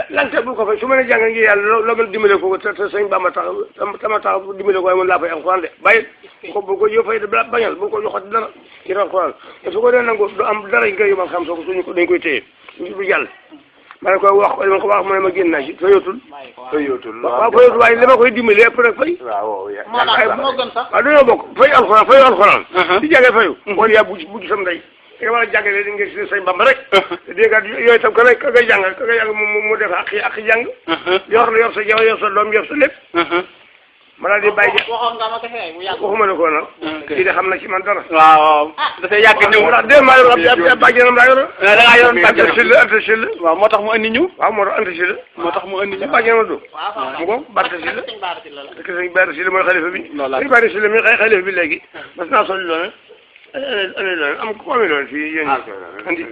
lante bul ko fay su ma nee jàng ngi yàlla loo mën dimbale ko te sëñ Bamba tax sama tax dimbale ko waaye mën laa fay alxuraan de bàyyi bu ko yow fay de bañal bu ko joxati dara ci alxuraan te su ko dee nangu du am dara ñu koy yomal xam soo ko suñu ko dañ koy téye du jàll ma ne koy wax ma ko wax mu ne ma génn naa ci fayotul waaw fayotul waaye li ma koy dimbale ëpp nag fay waaw dañoo bokk fay alxuraan fayu alxuraan di jàngee fayu wala yaa bugg sam ndey nga war a jàngale di nga si sëñ Bamba rek dégg nga yooyu tam ka ngay jàng mu def ak jàng yor sa jabar yor sa doom yor sa lépp ma daal di bàyyi waxoon nga ma ko xëy bu yàgg waxuma la ko nag kii de xam na ci man dara waaw dafay yàgg ñëw ndax dé maa yor ab bàjjenam laa yor da ngaa yoroon bàjjenam anta sil waaw moo tax mu andi ñu waaw moo tax anta sil moo tax mu andi ñu bàjjenam du waaw mu ko barta sil parce que sëñ Bara Sil mooy xalifa bi loolu sëñ Bara Sil mi xalifa bi léegi mas naa soli loone ane loone am ko amee loone fii yéen andi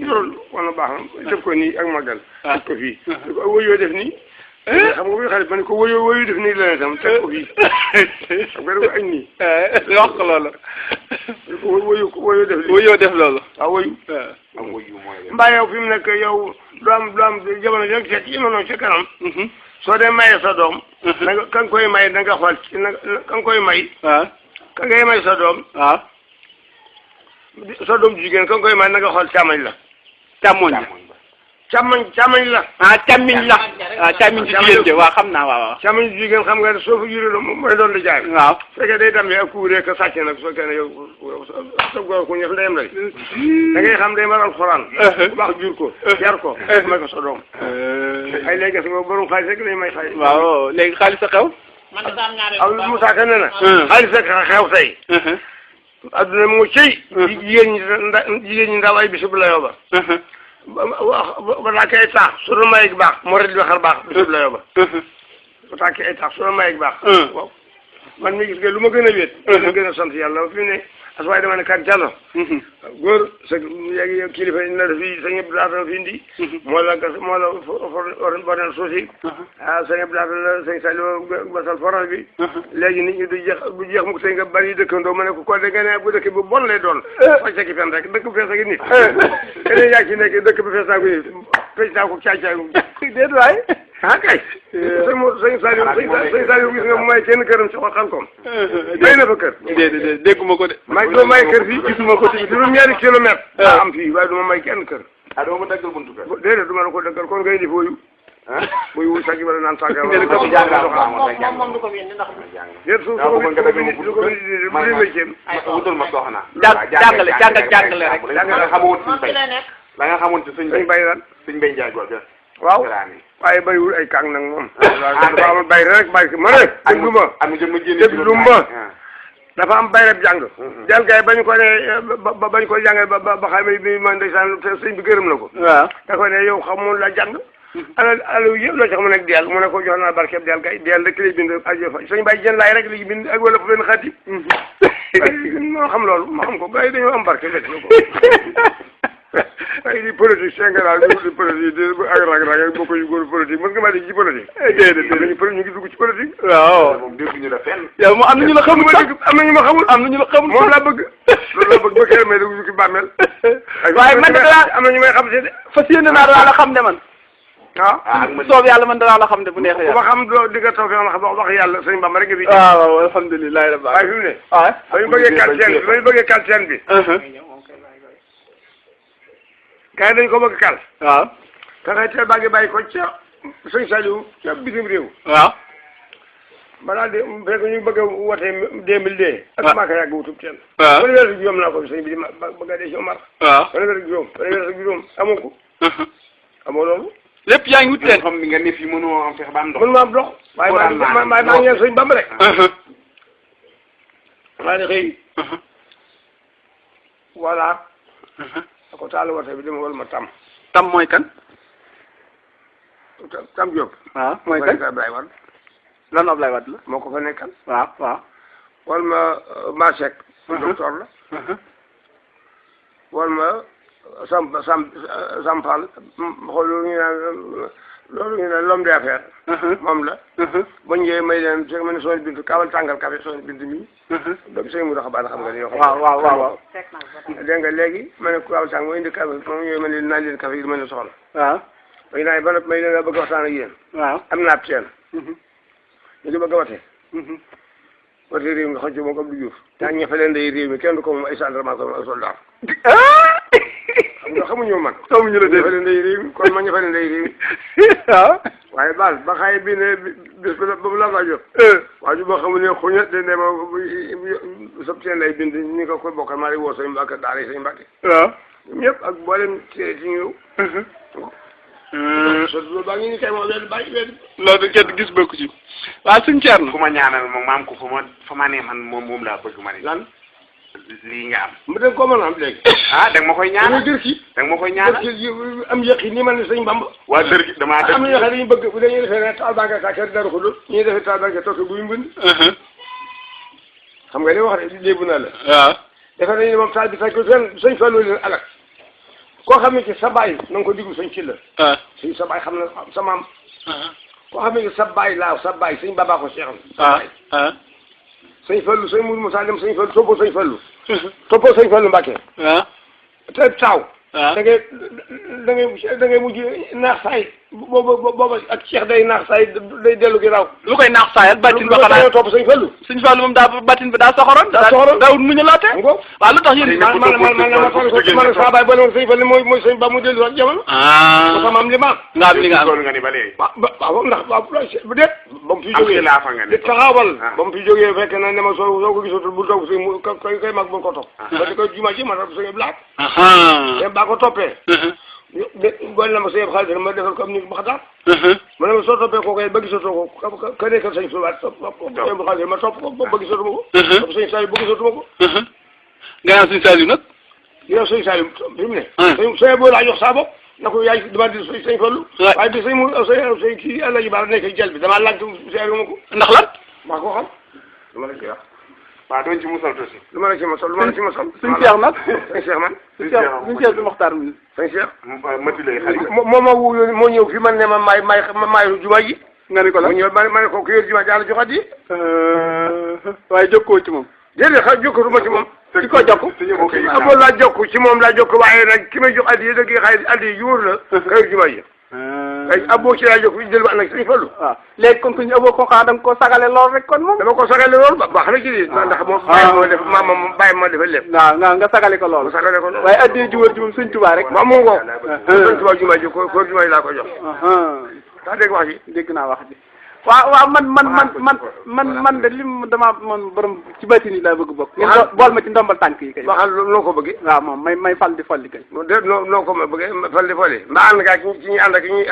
yorul wala baax na def ko nii ak magal def ko fii woyoo def nii xam nga buy xarit ma ne ko woyu def nii la tam teg ko fii xam nga dafa añ nii wax ko loolu woyu def lii woyoo def loolu waaw woyu mbaa yow fi mu nekk yow du am jamono jog seet jamono ci kanam soo dee maye sa doom na nga ka nga koy may na nga xool ka nga koy may ka ngay may sa doom sa doom jigéen ka nga koy may na nga xool càmmoñ la càmmoñ la càmmiñ la càmmiñ ci jigéen de waaw xam naa waaw càmmoñ jigéen xam nga ne soo fa juree la mooy doon di jaay waaw fekkee day tam ak kuuree ka sàcc nag soo kenn yow sa góor ku ñëf ndeyam lay da ngay xam day mar alxuraan bu baax jur ko yar ko may ko sa doom ay léegi sa borom xaalis rek lay may xaalis waaw léegi xaalis a xew aw Moussa Ka nee na xaalis rek xew tey adduna mu cëy jigéen ñi ndaw ay bisub la yoba ba taakee ay taax su doon mayeeg baax moo rek di xar baax bisub la yoba ba taakee ay taax su doon mayeeg baax waaw man mi gis nga lu ma gën a wéet ma gën a sant yàlla ba fi mu ne as waaye dama ne kan Thierno góor sa yéegi kilifa yi na def fii sa ñëpp daata fi indi moo la bonel suuf si sa ñëpp daata la sëñ Saliou basal forage bi léegi nit ñi du jeex mu ko tey nga bari dëkkandoo ma ne ko ko de nga ne bu dëkk bu bon lay doon faj sa ki fen rek dëkk bu fees ak nit keneen yaa ci nekk dëkk bu fees naa ko nit fej naa ko caay déet waay kay sëñ Saliou gis nga mu may kenn këram si xel kom may na fa kër déedéet dégguma ko de doo may kër fii gisuma ko ci juróom-ñaari kilomètre daa am fii waaye du ma may kenn kër doo ma daggal buntu kër déedéet du ma la ko daggal kon ngay di fooyu fooyu sàcc wala naan sàgga moom du ko fi indi ndax déet su ko bu may jéem wutal ma soxna jàngale rek la nga xamoon ci suñ bay lan suñ bay njaay googa waaw waaye bayiwul ay kàng nag moom dafa am bay rek bay ma ne déglu ma dafa am bayrab jàng jàng kay bañ ko ne bañ ko jàngee ba xam bi ma ndeysaan sëñ bi gërëm na ko waaw da ko ne yow xamul la jàng alal yëpp loo tax mu nekk deel mu ne ko jox naa barkeeb deel kay deel rek lay bind ajo fa sëñ Baye jën laay rek li bind ak wala fu benn xati moo xam loolu ma xam ko gars yi dañoo am barke def na ko ay di politique Sénégal di politique di ak rag-rag boo ko góor politique mën nga maa di ci politique déedéet ñu ngi dugg ci politique waaw moom dégg ñu la fenn yow mu am na ñu la xamul sax am na ñu ma xamul am na ñu la xamul moom laa bëgg loolu laa bëgg ba kër may dugg ci bàmmeel waaye man de am na ñu may xam si de fas yéene naa danaa la xam de man soob yàlla man danaa la xam de bu neexee yàlla ba xam doo di nga toog wax yàlla sëñ Bamba rek nga fi waaw alhamdulilah rabbil waaye fi mu ne bañu bëggee kal seen bi gars yi dañu ko bëgg kal waaw ka ngay teel baa ngi bàyyi ko ca sëñ Saliou ca bitim réew waaw balaa de fekk ñu bëgg a wote 2002 ak maa ko yàgg wutub teen waaw wala weer juróom naa ko sëñ bi bëgg a dee si Omar waaw wala weer juróom amoo ko amoo loolu lépp yaa ngi wut teen xam ni nga ne fii mënoo am fexe ba am ndox mën ma am dox waaye maa ngi ñaan sëñ Bamba rek maa ngi xëy voilà ko taal wote bi dama wal ma tam mooy kan tam Diop waaw mooy kan Ablaye Wade lan Ablaye Wade la moo ko fa nekkal waaw wal ma Seck docteur la wal ma Sam Fall xool loolu ñu naan l'homme d'affaires moom la bañ ñëwee may leen fekk ma ne soon bintu kaawal tàngal café soon bintu mii doomu sëñ mu doxa baan xam nga ni yoo xam waaw dégg nga léegi ma ne kaawal tàng ma indi café moom ñëwee ma ne naan leen café yi ma ne soxla may naa ba may leen bëgg waxtaan ak yéen. waaw am naa ab teen. ñu ngi bëgg a wate. wate réew mi nga xam ci moom Abdou Diouf. daa ñafe leen day réew mi kenn du ko moom ay gendarme ak soldat. xam nga xamuñu man. xamuñu la ñafe leen day réew mi kon ma ñafe leen day réew mi. waaw. waaye baal ba xaye bi ne bis ba la nga jot. waa ji boo xamul ne xuñet de ne ma sab teen lay bind ni ko koy bokkal maa ngi woo say mbàkk daara say mbàkk. waaw. ñëpp ak mboolem ci ñëw. loolu baa ngi ni kay moom leen bàyyi leen. loolu kenn gis bokku ci waaw suñu Thierno. ku ma ñaanal moom maam ko fa ma ne man moom laa bëgg ma ne. lan lii nga am. mu dégg ko mën a am léegi. ah da nga ma koy ñaanal dër ci. da nga ma koy ñaanal dër ci am yëqi ni man ne sëñ Bamba. waa dër gi damaa dër. am na ñoo xam ne dañuy bëgg bu dañuy defee ne taal banque sa kër dara xudul ñuy defee taal banque toog buy mbind. xam nga li wax rek léebu naa la. waaw. defe nañu ne moom taal bi fekk seen sëñ Fallou leen alak koo xam ne ci sa baay na nga ko diggu sëñ ci la. suñ sa baay xam na sa maam. koo xam ne sa baay laa sa baay sëñ Baba ko seexal. sëñ Fallou sëñ Mourou Moussa dem sëñ Fallou toppoo sëñ Fallou. toppoo sëñ Fallou Mbacke. te taaw. da ngay mujj naax saay booba ak Cheikh day naax saay day dellu ginnaaw. lu koy naax saayal batin ba xanaa topp sëñ Fallou. sëñ Fallou moom daa batin bi daa soxoroon. daa soxoroon daawul mu ñu laate. waaw lu tax yéen. man saa baay ba ne sëñ Fallou mooy sëñ ba mu dellu ak jamono. ah sama am li ma am. nga am li nga am nga ni ba léegi. waaw ndax bu déet. ba mu fi am jógee xilaafa nga ne. di taxawal. ba mu fi jógee fekk na ne ma soo ko gisatul bu toog sëñ mu koy mag bu ko topp. ba di koy juma ji ma topp sëñ Blaat. te baa ko toppee. boole na ma sëñ xaalis ma defal ko am ni ma xataar. ma ne ma soo toppee kooku ba gisatoo ko ka nekkal sëñ Subaat topp sëñ xaalis ma topp ko ba gisatuma ko. topp sëñ Saliou ba gisatuma ko. nga naan sëñ Saliou nag. yow sëñ Saliou fi mu ne. sëñ boo laa jox saa bopp na ko yaay dama di sëñ Fallou. waaye bi sëñ mu sëñ kii àll ji baal nekk jël bi damaa laaj seetlu ma ko. ndax lan. maa ko xam. lu ma la ci wax. waaw doon ci musal tuuti. lu ma la ci mosal lu ma la ci mosal. suñ Cheikh nag. sëñ Cheikh man. suñ Cheikh bi Mokhtar mi. sëñ Cheikh. Mati lay xarit. moo ñëw fi man ne ma maay jumaa ji. nga ni ko la mu ñëw ma ne ko ku yor jumaa ji àll joxat yi. waaye jokkoo ci moom. déedéet xa jokkatuma ci moom. di ko jokk. amoon laa jokk ci moom laa jokk waaye nag ki may jox addi yi da ngay xay addi yi wóor la. ka yor jumaa ji. ay aboo ci laa jokk jël ba ànd ak sëñ Fallou. waaw léegi kon suñu aboo ko xanaa da nga koo sagale lool rek kon moom. dama ko sagale lool baax na ci lii. ndax moom bàyyi ma defal lépp. waaw nga sagale ko lool. ma sagale ko lool waaye addi ji wër ji moom sëñ Tuubaa rek. waaw mu ngoog. sëñ Tuubaa jumaa ji ko jumaa ji laa ko jox. daa dégg wax ji. dégg naa wax ji. waaw man de lim dama man borom ci bàtti ni laa bëgg bokk. ngeen bool ma ci ndombal tànk yi kay. waxal noo ko bëggee. waaw moom may fal di folli kay. déet noo ko ma bëggee fal di folli. mbaa ànd ngaa ci ñuy ànd ak ñuy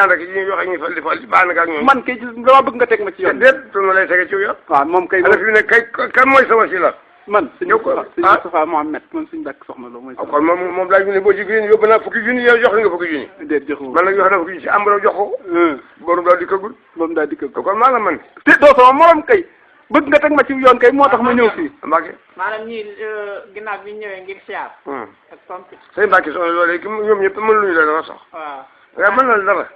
wax ak ñuy fal di folli mbaa ànd ngaa ak ñoom. man kay dama bëgg nga teg ma ci yoon. déet tu ma lay tege ci yoon. waaw moom kay. ana fi ne kay kan mooy sa wasila. man sëñ Moustapha Mohamed man suñu bàkk soxna la mooy. kon moom laa ñu ne boo ci gën yóbbu naa fukki junni yow jox nga fukki junni. déet joxu man nag jox na fukki junni si ambaro jox ko. borom daal di këggul. moom daal di këggul kon maa la man. te doo sama morom kay bëgg nga teg ma ci yoon kay moo tax ma ñëw fii. Mbacke. maanaam ñii ginnaaw bi ñu ñëwee ngir siyaar. ak pompe. say Mbacke soxna loolu ñoom ñëpp mënuñu la dara sax. waaw. waaye mën na dara.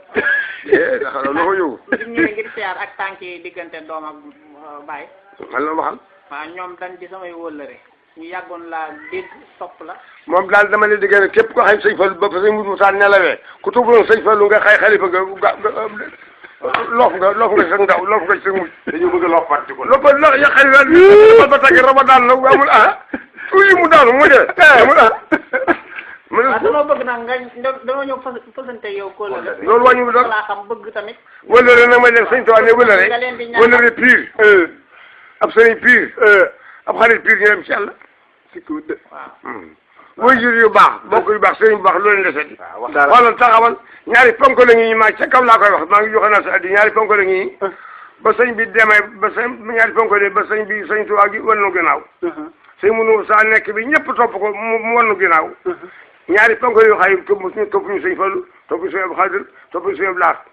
ndax loolu ko yóbbu. bi ñu ñëwee ngir siyaar ak tànk yi diggante doom ak baay. man la waxal. waaw ñoom dañ di samay wóllëre. ñu yàggoon laa dégg sopp la. moom daal dama ne diggante képp ko xay sëñ Fallou ba fa sëñ Mourou Moussa nelawee ku tuubuloon sëñ Fallou nga xay xalifa loof nga sa ndaw loof nga sa mujj. dañoo bëgg a loppat ci ko. loppat la ya xalifa ba tàgg raba daan na amul tuuti mu daanu mu dee amul waaw dama bëgg nag nga dama ñëw fasante yow kóolóore. loolu wàññiwul dara laa xam bëgg tamit. wëllëre nag ma def sëñ Tuubaa ne wëllëre pire ab sëriñ pire ab xarit pire ñu dem ci Yàlla. waaw. mooy jur yu baax bokk yu baax sëriñ bu baax loolu leen deseti. xoolal taxawal ñaari ponk la ngi maa ca kaw laa koy wax maa ngi joxe naa sa addi ñaari ponk la ngi ba sëñ bi demee ba ñaari ponk la ba sëñ bi sëñ Tuubaa gi wan nu ginnaaw. sëñ mënu saa nekk bi ñëpp topp ko mu wan nu ginnaaw. ñaari ponk yu xay topp ñu sëñ Fallu topp ñu sëñ Abdu Xaadir topp ñu sëñ Abdu Lahat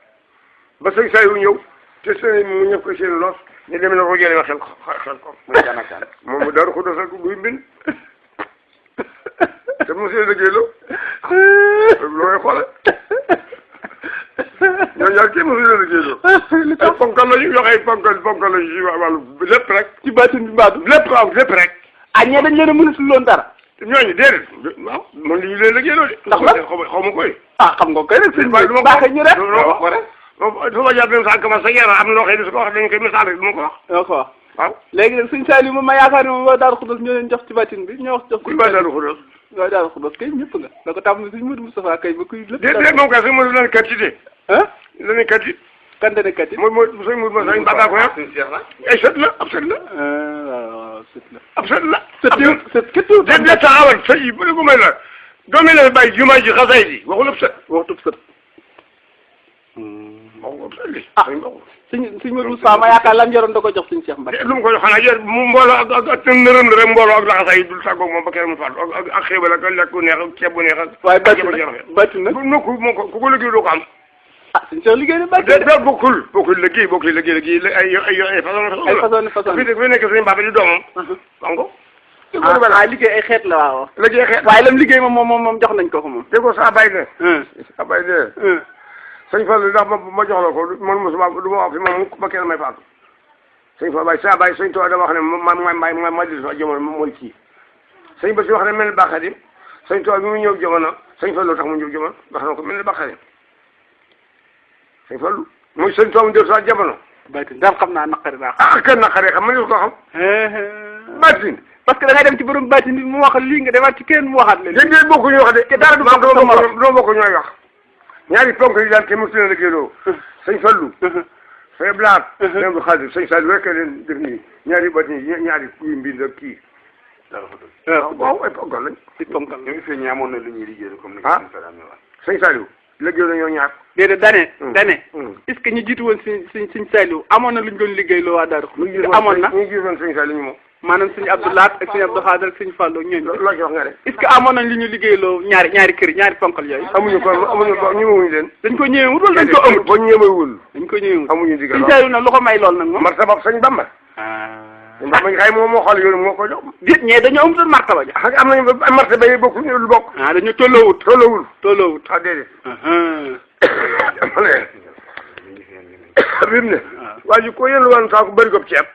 ba sëñ Saliou ñëw te sëñ mu ñëpp ko seen loos ñu demee na ko jëlee ma xel ko moom mu daru ko dosal ko buy mbind te monsieur Degelo looy xoole ñoo ñaar kii monsieur Degelo ay ponkal lañu yox ay ponkal lañu ci wàllu lépp rek ci baatin bi mbaadu lépp waaw lépp rek ñee dañ leen a mënatul loon dara ñooñu déedéet waaw man li ñu leen Degelo de ndax la xaw ma koy ah xam nga koy rek sëñ bi baaxee ñu rek. su ma jàppee misaal que ma sa yaram am na loo xam ne su ko wax dañ koy misaal rek du ma ko wax. doo ko wax waaw. léegi nag sëñ Saliou moom ma yaakaar ne moom waa Daaru Xudoos ñoo leen jox ci batin bi ñoo wax jox. kuy waa Daaru Xudoos. waa Daaru Xudoos kay ñëpp nga. da ko tàmm suñu Modou Moustapha kay ba kuy lépp. déedéet moom kay sëñ Modou lan kat ci de. ah. lan kat ci. kan dana kat yi. mooy sëñ Modou ma sëñ Baba ko yor. ay sët la ab sët la. waaw sët la. ab sët la. sët yow sët képp yow. déedéet taxawal sëñ yi bu dee ko may la. doomi la bàyyi jumaa ji xasay ji waxul ab sët. waxtu sët. waxul ab sët li. ah suñ Modou Moustapha ma yaakaar lan yoroon da ko jox suñu Cheikh Mbacke. lu mu ko jox xanaa yéen mu mbooloo ak nërëm rek mbooloo ak laxasaay dul tàggoog moom ba kenn mu faatu ak xéebal ak lekk bu neex ak ceeb bu neex ak. waaye bàtti nag ku ko liggéey doo ko am. ah suñu Cheikh liggéey na bàtti. déedéet bokkul liggéey ay façon fi nekk suñu baba di doomam. xam nga. liggéey ay xeet la waaw. liggéey xeet waaye lam liggéey moom jox nañ ko moom. déggoo saa bay de. saa bay de. sëñ Fall ndax ma jox la ko man mosuma du ma wax fi moom ba kenn may faatu sëñ Fall bay saa bay sëñ Tuubaa dama wax ne ma di so jamono mooy kii sëñ ba si wax ne mel ni bàqadim sëñ Tuubaa bi mu ñëw jamono sëñ Fallu tax mu ñëw jamono wax na ko mel ni bàqadim sëñ Fallu muy sëñ Tuubaa mu jël sa jamono. baytin daal xam naa naqari naa ah kenn naqaree xam ma ne ko xam. baytin parce que da ngay dem ci borom baytin bi mu wax lii nga demaat ci kenn mu waxaat leen. léegi bokku ñu wax de. te dara du bokk ñooy wax. ñaari ponk yi daal kenn mësu leen a liggéeyloo sëñ Fallu sëñ Blaat même du xaalis sëñ Saliou rek leen def nii ñaari bat nii ñaari kuy mbind ak kii waaw ay ponkal lañ ci ponkal ñu ngi fi ñu amoon na lu ñuy liggéey comme ni sëñ Saliou liggéey nañoo ñaar déedéet dane est-ce que ñu jiitu woon sëñ Saliou amoon na lu ñu doon liggéeyloo waa Daaru amoon na ñu jiitu woon sëñ Saliou ñu moom maanaam sëñ Abdou Laat ak sëñ Abdou Xaadar ak sëñ Fallou ñooñu loo ci wax nga de est-ce que amoon nañ li ñu liggéeyloo ñaari kër ñaari ponkal yooyu amuñu ko ñëwewuñu leen dañ ko ñëwewul wala dañ ko amul ba ñëwewul dañ ko ñëwewul amuñu digal sëñ Saliou nag lu ko may lool nag moom martaba sëñ Bamba sëñ Bamba xay moom moo xool yoonu moo ko jox déet ñee dañoo amutoon martaba ja am nañu martaba yi bokku ñu lu bokk dañoo tolloowut ah déedéet bim ne waa ji ko yéen woon saako bëri ko ceeb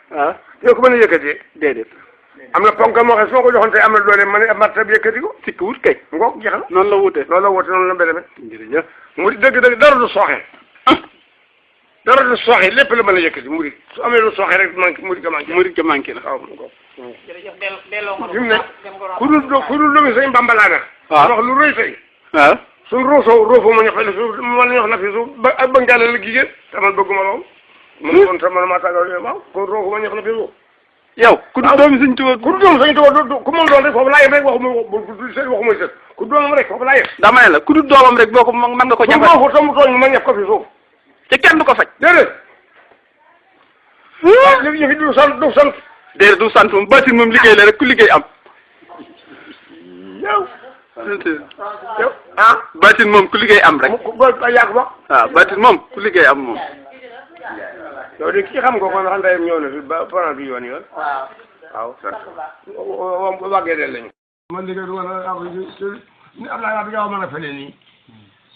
ñoo ko mën a yëkkatee déedéet am na ponk moo xam su ma ko joxoon tey am na doole ma ne marta bi yëkkati ko sikki wut kay ngoog jeex na noonu la wute noonu la mbéy mi jërëjëf mu dëgg dara du sooxe dara du sooxe lépp la mën a yëkkati murid su amee lu sooxe rek murid ga manqué la waaw ngoog fi mu ne ku dul doomi sëñ Bamba laa nga wax lu rëy tey waaw suñ roofoo ma ñox la suuf ma ñox la fi suuf ba ak bëngaale la jigéen te man bëgguma lool man kon te man maa tàggal waaw kon roofoo ma ñox la fi suuf yow ku dul doomi sëñ Tuubaa ku dul doomi sëñ Tuubaa ku moom doon rek foofu laa yem rek waxuma sët ku doomam rek foofu laa yem dama ne la ku dul doomam rek boo ko mën nga ko ñàkk foofu tamu tooñ ma ñef ko fi suuf te kenn du ko faj déedéet yëfi du sant déedéet du sant moom baatin moom liggéey la rek ku liggéey am yow baatin moom ku liggéey am rek yàgg ba waaw baatin moom ku liggéey am moom yow de kii xam nga kon xam ndeyam ñëw na fi ba pendant bi yoon waaw wàggee del lañu man liggéey du ni Abdoulaye Wade gaaw mën a fële nii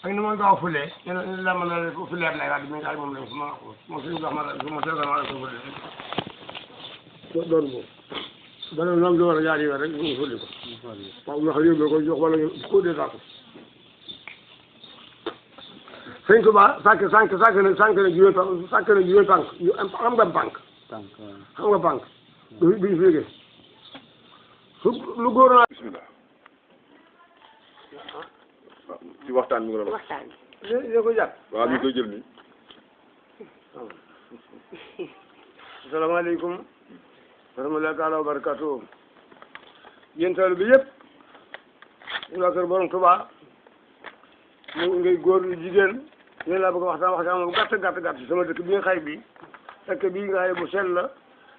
ak ni ma gaaw fulee la mën a fulee Abdoulaye Wade mi nga xam moom lañ ma moom suñu wax ma tegal ma doon boobu dana noonu lu war a jaar yoon rek ñu fulli ko waaw nga xam yóbbu ko jox wala ko dee ko sëñ Tuba sànq na juróomi tànk xam nga pànk xam nga pànk bi ñu fi jógee su lu góor naa bismillah ci waxtaan bi nga doon wax léegi ko jàpp waaw mi koy jël nii asalaamaaleykum wa rahmatullahi taala wa barakatuh yéen taalibe bi yëpp ñu waa kër borom Tuba mu ngay góor yu jigéen yéen laa bëgg a waxtaan bu gàtt sama dëkk bi nga xay bi dëkk bii nga xay bu sell la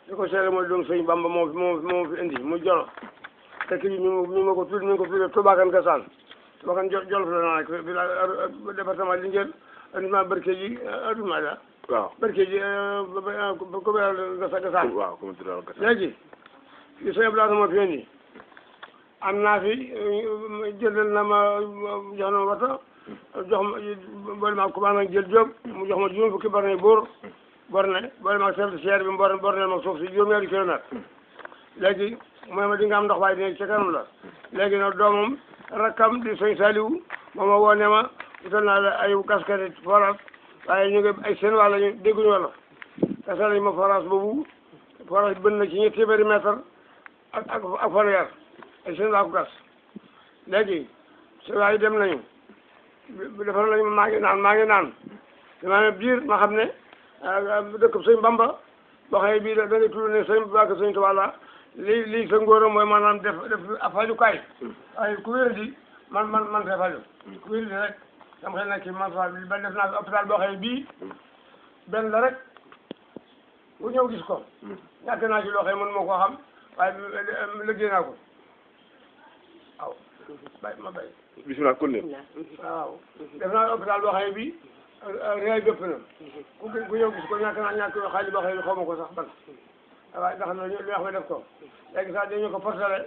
li ko sell mooy doom sëñ Bamba moo fi indi mu jolo dëkk bi ñu ma ko tuddee Touba Kane Gassane Touba Kane Jolof la naa rek bi la département Linguère arrondissement Barkédji arrondissement da waaw Barkédji commune Gassane waaw commune Gassane léegi li sëñ Abdoulaye moo fi indi am naa fi jëndal na ma jox na ma wata jox ma boole ma commande nag jël jóob mu jox ma juróom fukki borne buur borne boole ma chef de serre bi mu borne ma suuf si juróom-ñaari kilomètre léegi mooy ma di nga am ndox waaye dina ca kanam la léegi nag doomam rakkam di sëñ Saliou moom ma woo ne ma utal naa la ay gaskati forage waaye ñu ngi ay seen wàll ñu dégguñu wala gasal nañu ma forage boobu forage bën na ci ñetti téeméeri mètre ak fanweer ay seen waa ko gas léegi seen waa yi dem nañu defar nañu maa ngi naan damaa ne biir ma xam ne dëkk sëñ Bamba boo xam ne bii da ngay tudd ne sëñ Bamba sëñ Tuubaa la lii sa ngóoram mooy maanaam def fajukaay waaye ku wér di man fay faju ku wér di rek dama xëy na ci man fa ba def naa hôpital boo xam ne bii benn la rek bu ñëw gis ko ñàkk naa ci loo xam ne mën moo koo xam waaye liggéey naa ko waaw ma bay bisimilah kon ne. waaw def naa hôpital boo xam ne bii réew bépp na ku ñëw gis ko ñàkk xaalis boo xam ne xaw ma ko sax ban waaye ndax lu wax ma def ko léegi sax dañu ko fortale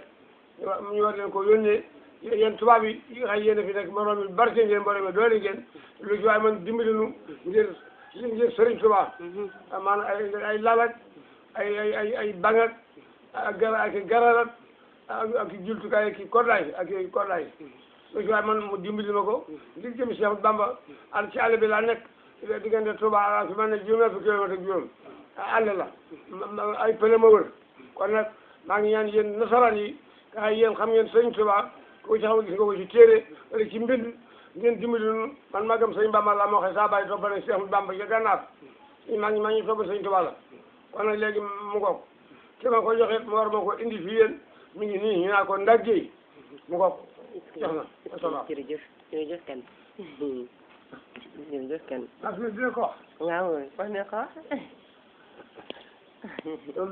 ñu war leen ko yónnee yéen tubaab yi nga xam yéen a fi nekk moroom yi barke ngeen moroom yi doole ngeen lu ci waaye man dimbali nu ngir Sëriñ Tuubaa maanaam ay lalat ay bangat ak garalat ak jultukaay ak kordaay lu ci waaye man mu dimbali ma ko ngir jëm Cheikh Bamba ci àll bi laa nekk diggante Touba ak fi man ne juróom fukki kilomètre ak juróom àll la ay pële ma wër kon nag maa ngi ñaan yéen nasaraan yi nga xam yéen xam ngeen Sëriñ Tuubaa ko ci xam gis nga ko ci téere wala ci mbind ngeen dimbali nu man maa gëm Sëriñ Bamba la moo xam saa bàyyi topp na Cheikh Bamba ca gànnaar maa ngi topp Sëriñ Tuubaa la kon nag léegi mu ngoog ki ma ko joxe mu war ma ko indi fii yéen mi ngi nii ñu naa ko ndaggee mu ngoog jox na asalaam jërëjëf kan jërëjëf kan dina ko wax waaw wax na ko